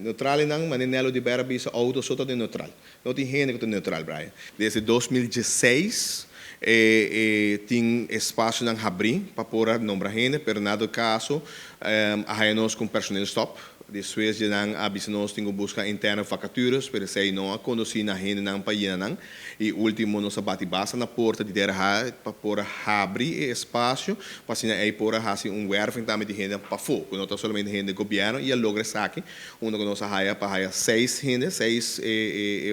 Neutral nan, manera Nelo di Bera bisa, auto so ta den neutral. No tin hende ku ta neutral, Brian. Desde 2016 tin espasionan habrí pa por a nombra hende, pero na dado kaso a haya nos ku personeel stop. Despues nan a bisa nos tin ku buska interne vacatures, pero esei no a kondusí na hendenan pa yena nan. I último nos a bati basta na porta di DRH pa por habri e espasio, pa asina ei por a hasi un werving tambe di hende pafó, ku no ta solamente hende di gobièrnu, i a logra esaki, unda ku nos a haya pa haya seis hende, seis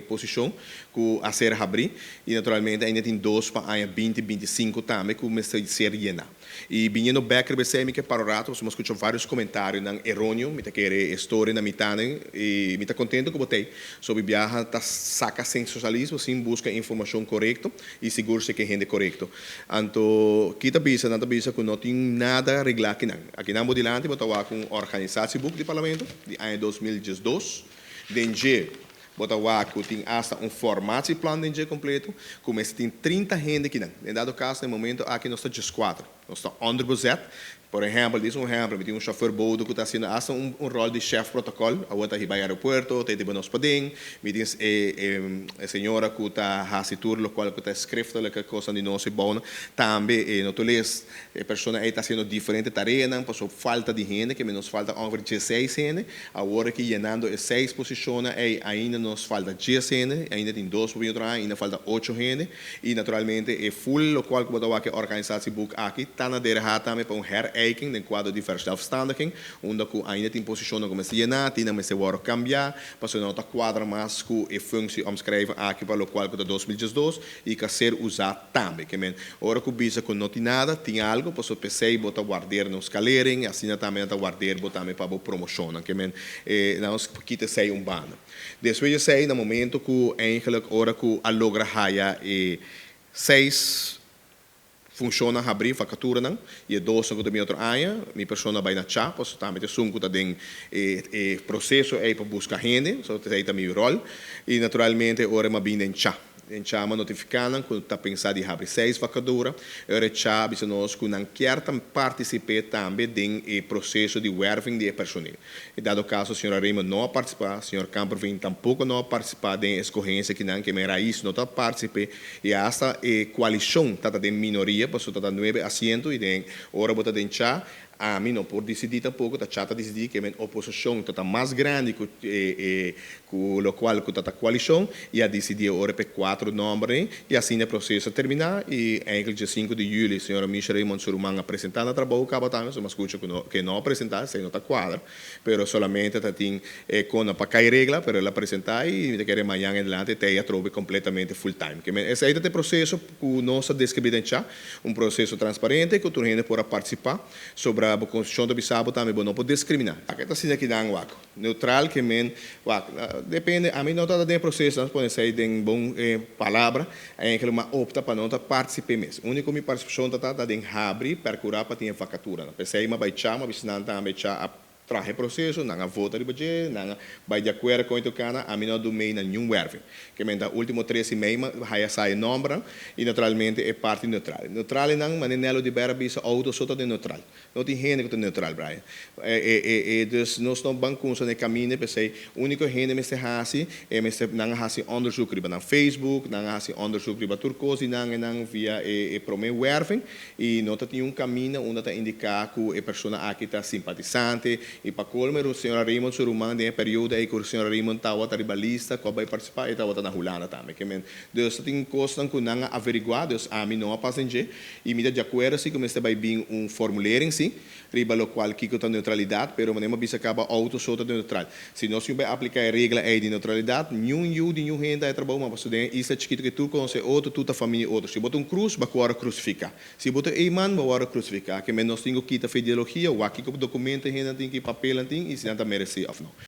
posishon ku a ser habrí, i naturalmente ainda tin dos pa aña 2025 tambe ku mester ser yená. I biniendo bèk riba esei mi ke para un rato, pasobra mi a skucha vários komentarionan eróneo, mi ta kere e storia na mitánan i mi ta kontento ku bo t'ei. So mi biaha ta saka sensashonalismo sin buska informashon korekto i sigur si ke hende korekto. Anto ki ta bisa? Nan ta bisa ku no tin nada reglá akinan. Akinan bo dilanti bo ta wak un organisatieboek di parlamento di aña 2012. Den dje bo ta wak ku tin asta un formatieplan den dje kompleto ku mester tin 30 hende akinan. Den dado kaso na e momento aki nos ta 14. Nos ta onderbezet. Por ehèmpel, dis un ehèmpel, mi tin un chauffeur bode ku ta hasiendo asta un un ròl di chef protocol, awor ta hiba aeropuerto, ta hiba nos paden. Mi tin e señora ku ta hasi tur lokual ku ta schriftelijke kosnan di nos i bounan. Tambe e notulist, e persona ei ta hasiendo diferente tareanan pasobra falta di hende, ke nos falta ongeveer 16 hende. Awor aki yenando e seis posishonnan ei ainda nos falta 10 hende, ainda tin dos pa bin otro aña, ainda falta ocho hende. I naturalmente e full lokual ku bo ta wak e organisatieboek aki ta na DRH tambe pa un herijking den kuadro di verzelfstandiging, unda ku ainda tin posishonnan ku mester yená, tin nan mester wòrdu kambiá, pasobra no ta kuadra mas ku e functie-omschrijving aki pa lokual ku ta 2012 i ka ser usá tambe. Ke men, ora ku bisa ku no tin nada, tin algu, pasobra p'esei bo ta warder nos skalering, asina tambe nan ta warder bo tambe pa bo promoshonnan. Ke men, nos kita esei un banda. Despues di esei, na momento ku eigenlijk ora ku a logra haya e seis funshonnan habrí, vakaturanan, i e dosnan ku ta bin otro aña, mi persona bai na cha, pasobra tambe ta esun ku ta den e proseso ei pa buska hende, so esei ta mi ròl. I naturalmente ora mi a bin den cha, den cha mi a notifiká nan ku ta pensa di habri seis vakadura. E ora e cha a bisa nos ku nan kier ta partisip'é tambe den e proseso di werving di e personel. E dado kaso señora Raymond no a partisipá, señor Kamperveen tampoko no a partisipá den e eskohensia kinan, ke men Raiz no ta partisip'é i asta e koalishon ta ta den minoria pasobra ta ta nuebe asiento i den ora bo ta den cha ami no por disidí tampoko, ta cha ta disidí ke men oposishon ta ta mas grandi ku e ku lokual ku ta ta koalishon i a disidí e ora p'e kuatro nòmbernan i asina e proseso a terminá i enkele dje 5 di yüli señora Misha Raymond su ruman a presentá na trabou kaba tambe so mi a skucha ku no ke no a presentá esei no ta kuadra pero solamente ta tin e kona pa kai regla pero el a presentá i mi ta kere mañan en adelante tei atrobe kompletamente full time. Ke men esei ta ta e proseso ku nos a deskribí den cha, un proseso transparente ku tur hende por a partisipá. Sobra bo konstitushon ta bisa bo tambe bo no por diskriminá. Aki ta asina kinan wak. Neutral ke men wak. Depende, ami no ta den e proseso, nos pone esei den bon palabra, eigenlijk mi a opta pa no ta partisip'é mes. Úniko mi partisipashon ta ta den habri, pèrkurá pa tin e vakaturanan. P'esei mi a bai cha, mi a bisa nan tambe cha a traha e proseso, nan a vota riba dje, nan a bai di akuerdo kon e tokana, ami no a dun mei na niun wèrving. Ke men ta último tres i mei mi haya sa e nòmbernan i naturalmente e parti neutral. Neutralenan, manera Nelo di Bera a bisa, outo so ta den neutral. No tin hende ku ta neutral, Brian. E dus nos no ban kumsa na e kaminda, p'esei úniko hende mester hasi, e mester nan a hasi òndersuk riba nan Facebook, nan a hasi òndersuk riba tur kos di nan e nan via e promé wèrving i no ta tin un kaminda unda ta indiká ku e persona aki ta simpatisante i pa kolmo e señora Raymond su ruman den e periodo ei ku señora Raymond tabata riba lista ku a bai partisipá e tabata na Hulanda tambe. Ke men dus ta tin kosnan ku nan a averiguá dus ami no a pasa den dje. I mi ta di akuerdo si ku mester bai bin un formulering si riba lokual kiko ta neutralidat, pero manera mi a bisa kaba outo so ta neutral. Si nos tin bai aplika e regla ei di neutralidat, niun yu di niun hende a e trabou, ma pasobra den e isla chikitu ke tur konosé otro, tur ta famia di otro. Si bo ta un krus, bo a wòrdu krusifiká. Si bo ta eiman, bo a wòrdu krusifiká. Ke men nos tin ku kita fe ideologia, wak kiko dokumento e hendenan tin, ki papelnan tin i si nan ta meresé òf no.